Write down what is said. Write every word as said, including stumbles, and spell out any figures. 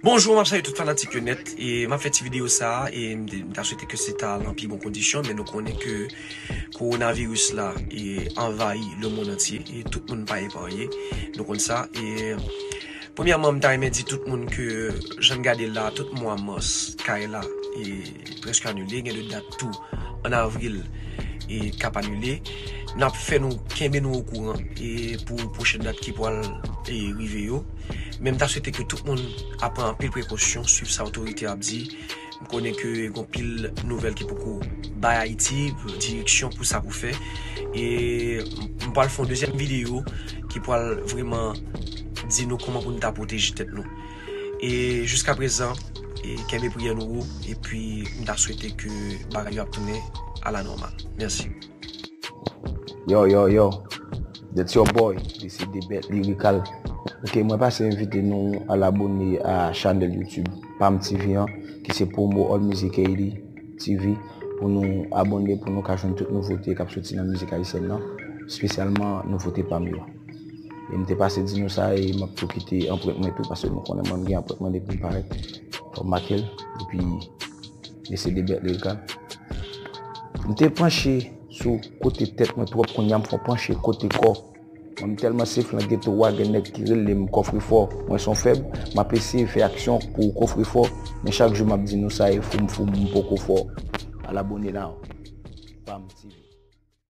Bonjou, m ap salye tout fanatik yo nèt. E m ap fè ti videyo sa a, e m te- m ta swete ke se ta lan pi bon kondisyon, men nou konnen ke kowonaviris la e anvayi lemonn antye, e tout moun pa eparye. Nou konn sa. E premyèman, m ta renmen di tout moun ke jan n gade la, tout mwa mas kay la e prèske anile, gen de dat tou an avril e k ap anile. N ap fè nou kenbe nou okouran e pou pwochèn dat ki pral e rive yo. Men m ta swete ke tout moun ap pran anpil prekosyon, swiv sa otorite ap di. M konnen ke gen anpil nouvèl ki poko bay Ayiti direksyon pou sa pou fè. E m pral fè yon dezyèm videyo ki pral vrèman di nou kòman pou nou ta pwoteje tèt nou. E jiska prezan, e kenbe priyè nou wo, epi m ta swete ke bagay yo ap tounen a la nòmal. Mèsi. Yo, yo, yo. That's your boy. This is the bet Lyrical. Ok, mwen pase envite nou al abone a chanèl YouTube Pam T V an, ki se Promo All Music Haiti T V, pou nou abone, pou nou ka jwenn tout nouvote k ap soti nan mizik ayisyèn nan, espesyalman nouvote Pam yo. E m te pase di nou sa, e m ap tou kite anprent mwen tou, paske nou konnen mwen m gen anprent mwen depi m parèt. Fò m make l, epi mesye Debèt Lyrical. M te panche sou kote tèt mwen twòp, kounye a m fò panche kote kò. Mwen m tèlman safe lan geto a, gen nèg ki rele m kòfrefò. Mwen se yon fèb, m ap eseye fè aksyon pou kòfrefò, men chak jou m ap di nou sa, e fou m fou m, m poko fò. Al abone la. Pam T V.